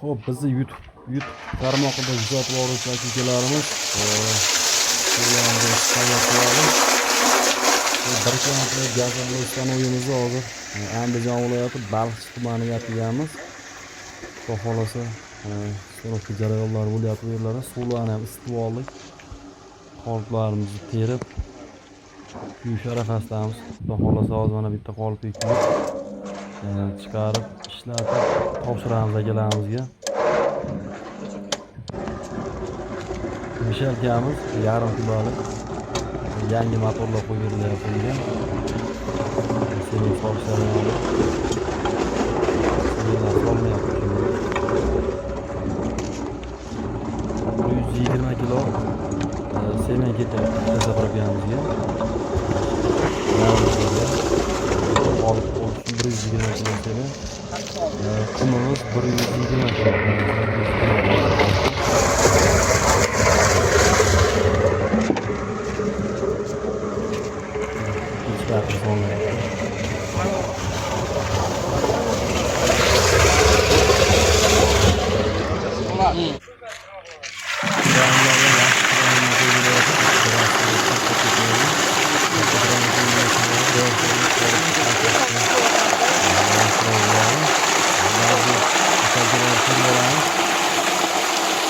Xo'p, bizni YouTube tarmog'ida kuzatib boruvchi aka-ukalarimiz, suvlarimizni tayyor qiladi. Bir kilometr gazli hozir Andijon viloyati Baliqchi tumaniga kelganmiz. Xudo xohlasa, установка jarayonlari bo'lyapti bu yerlarda. Suvlarni ham isitib oldik. Qoliplarimizni terib, kuyish arafasidamiz. Xudo xohlasa, hozir mana bitta qolipni kuyib, chiqarib, ishlatib topshiramiz akalarimizga. Mishalkamiz yarim kilolik yangi motorlar qo'yib berilyapti unga. Sement solish jarayoni. Sementlar solmayapti shunga. 120 kilo sement ketyapti bitta заправка mizga. Yarim kiloga. Qolip bo'lishi uchun 120 kilo sement. Qumimiz 120 kilo. Ikkinchi vaqt solinyapti. Kranlarga yaxshi kranlar qo'yilyapti. Katta ketmaydi. Katta kran qo'yilsa, qolip yaxshiroq bo'ladi. Ba'zi mishalkalar ko'rib olamiz.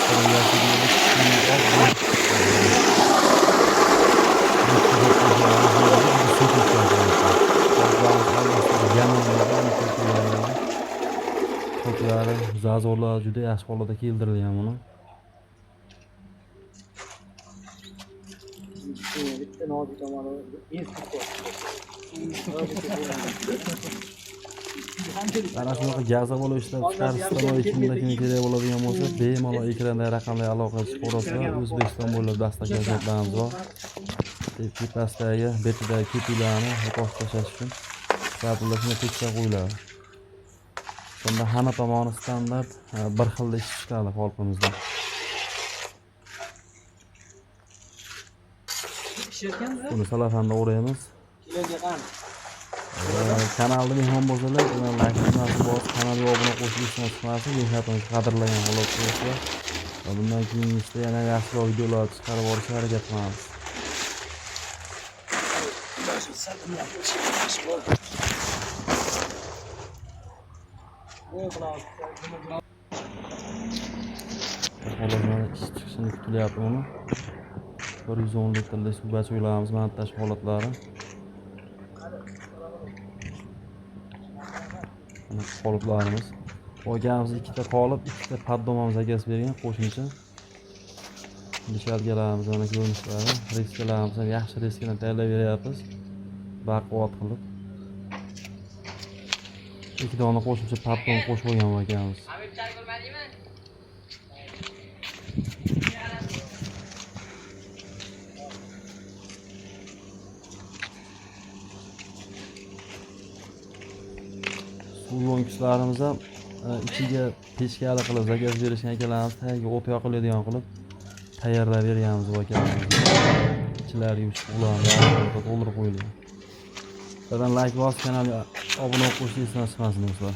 Bir yashil oddiy sekin. Qoliplarimiz almashtirib yonadi, choklari, зазор lari juda yaxshi holatda keltirilgan buni. Bitta nozik tomoni institut. Mana shunaqa газобалон ishlab chiqarish stanok kimda kim kerak bo'ladigan bo'lsa, bemalol ekrandagi raqamlarga aloqa chiqaverasizlar. O'zbekiston bo'ylab доставка xizmatlarimiz bor. Tepasidagi, betidagi ko'piklarni yoqib tashlash uchun shpatellar shunday tekshirib qo'yiladi. Shunda hamma tomoni standart, bir xilda ish chiqadi qolipimizda. Pishirganmi? Buni salafanda o'raymiz. Kiloga qani? Kanalda mehmon bo'lsalar, like tugmasini bosib, kanalga obuna qo'shib esdan chiqmasin. Mehnatimizni qadrlagan holatda bo'lsa, va bundan keyingisida yana yaxshiroq videolar chiqarib borishga harakat qilamiz. Yaxshi bo'ldi. Ne qilamiz? Xolos, mana ish chiqishini kutilyapti uni. 110 litrli suv bachoklarimiz montaj holatlari. Mana qoliplarimiz. Olganimiz ikkita qolip, ikkita поддон imiz akasi bergan qo'shimcha. Mishalkalarimiz mana ko'rinishlari, reskalarimiz ham yaxshi reskadan tayyorlab beryapmiz. Baquvvat qilib. Ikki dona qo'shimcha поддон qo'shib qo'ygan bu akamiz. Habib choy ko'rmadingmi? Suv yo'ngislarimiz ham ichiga pechkali qilib заказ berishgan akalarimiz tagiga o't yoqiladigan qilib tayyorlab berganmiz bu akalarimizga. Ichlariga ularni to'ldirib qo'yilgan. Birdan like bosib, kanalga obuna bo'lib qo'yishni esdan chiqmasin, do'stlar.